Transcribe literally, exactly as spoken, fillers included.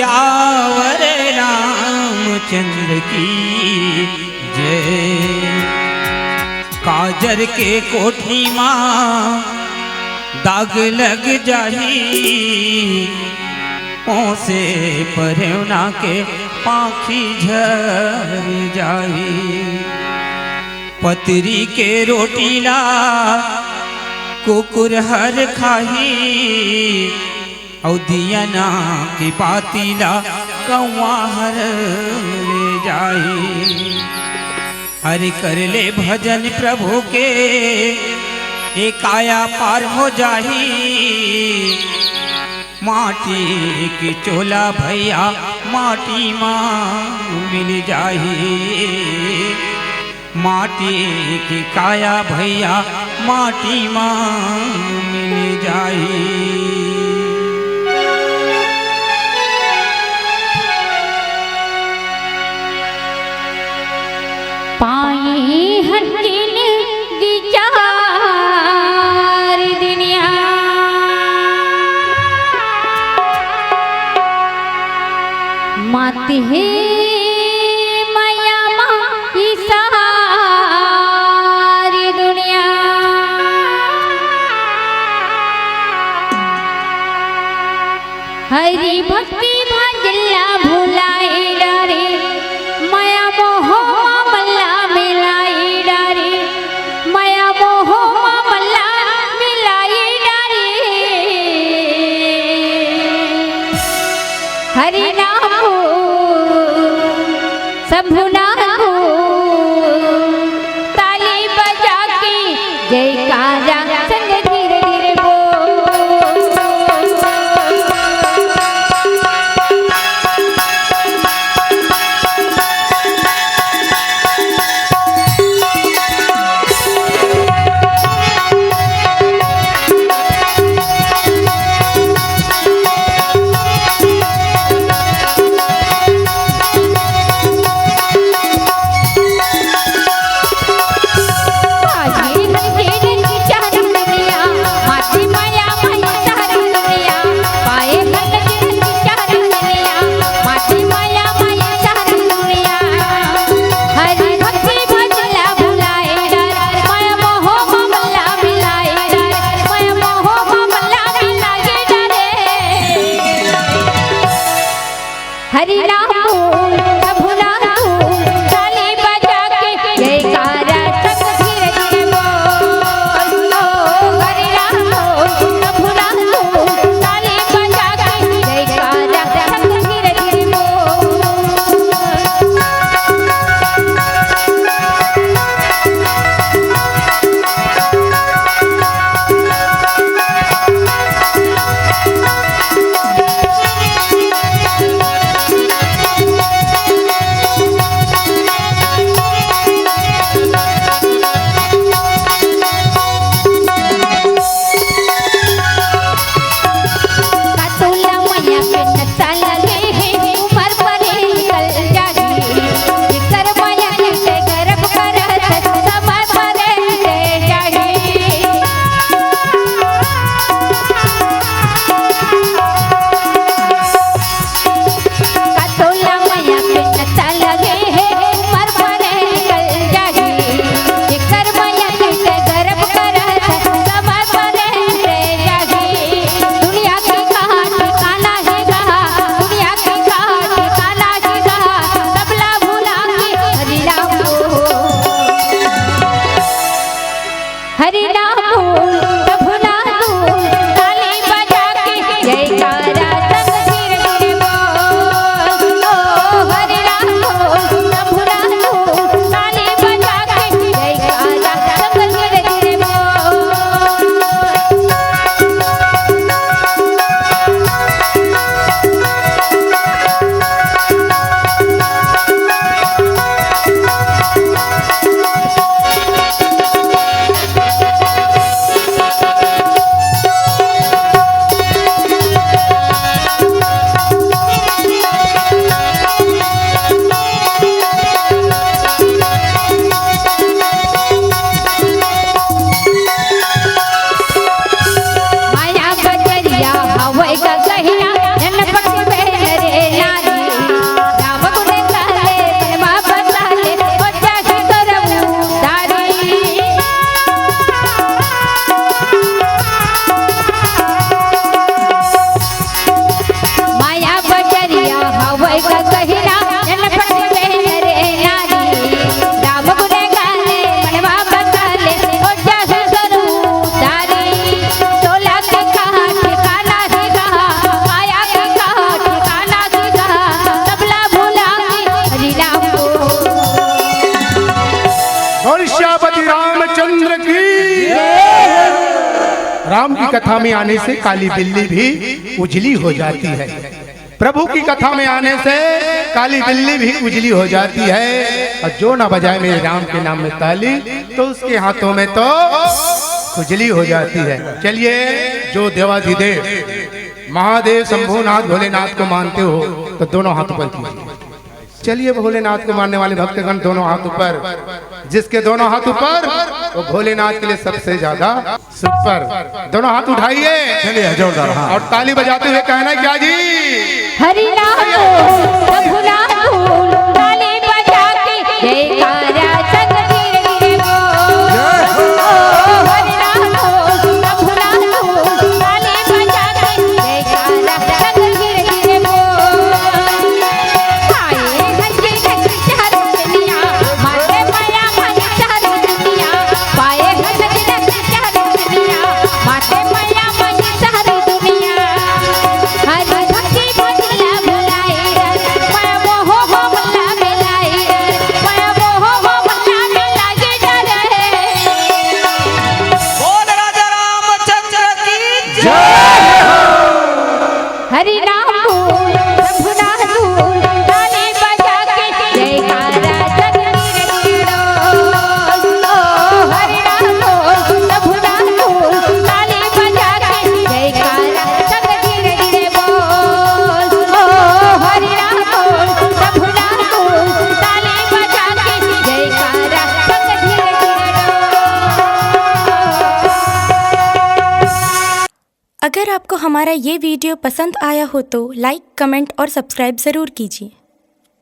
सियावर रामचंद्र की जय। काजर के कोठी मा दाग लग जाही, पोसे परेवना के पाखी झर जाही। पतरी के रोटी ला कुकुर हर खाही, अउ दियना के बाती ला कौआ हर ले जाही। हरि कर ले भजन प्रभु के, ए काया पार हो जाही। माटी के चोला भैया माटी मा मिल जाही। माटी के काया भैया माटी मा मिल जाही। पाए हन जिन विचार दुनिया, मत हे मया मा इसार दुनिया। हरि भक्ति भजन ला भुलाए डारे, मया मोह मा मन ला मिलाए डारे, मया मोह मा मन ला मिलाए डारे। हरि नाम हो शंभु नाम हो, ताली बजा के जयकारा संग धीरे धीरे बोल। राम की कथा में आने से काली बिल्ली भी उजली हो जाती है। प्रभु की कथा में आने से काली बिल्ली भी उजली हो जाती है। और जो ना बजाए मेरे राम के नाम में ताली, तो उसके हाथों में तो खुजली हो जाती है। चलिए, जो देवाधिदेव महादेव शंभुनाथ भोलेनाथ को मानते हो, तो दोनों हाथ ऊपर कीजिए। चलिए, भोलेनाथ को मानने वाले भक्तगण, दोनों हाथ ऊपर। जिसके दोनों हाथ ऊपर, वो भोलेनाथ के लिए सबसे ज्यादा सुपर। दोनों हाथ उठाइए। चलिए, जोरदार, हाँ। और ताली बजाते हुए कहना क्या जी? हरि नाम बोल, प्रभु नाम बोल, ताली बजा के जयकारा संग धीरे धीरे बोल। ओ हरि नाम बोल, प्रभु नाम बोल, ताली बजा के जयकारा संग धीरे धीरे बोल। पाए हंसी हंसी चारों दुनिया, मारे माया मन चारों दुनिया, पाए हंसी हंसी चारों दुनिया, मारे माया मन चारों दुनिया। हरि भक्ति भजन बुलाए रे, मैं वो हो हो बुला बुलाए रे, मैं वो हो हो बुला बुला के जा रहे। बोल राजा रामचंद्र की जय। हरि नाम बोल, प्रभु नाम बोल, ताली बजा के जयकारा संग धीरे धीरे बोल। ओ हरि नाम बोल, प्रभु नाम बोल, ताली बजा के जयकारा संग धीरे धीरे बोल। ओ हरि नाम बोल, प्रभु नाम बोल, ताली बजा के जयकारा संग धीरे धीरे बोल। अगर आपको हमारा ये वीडियो पसंद आया हो तो लाइक, कमेंट और सब्सक्राइब ज़रूर कीजिए।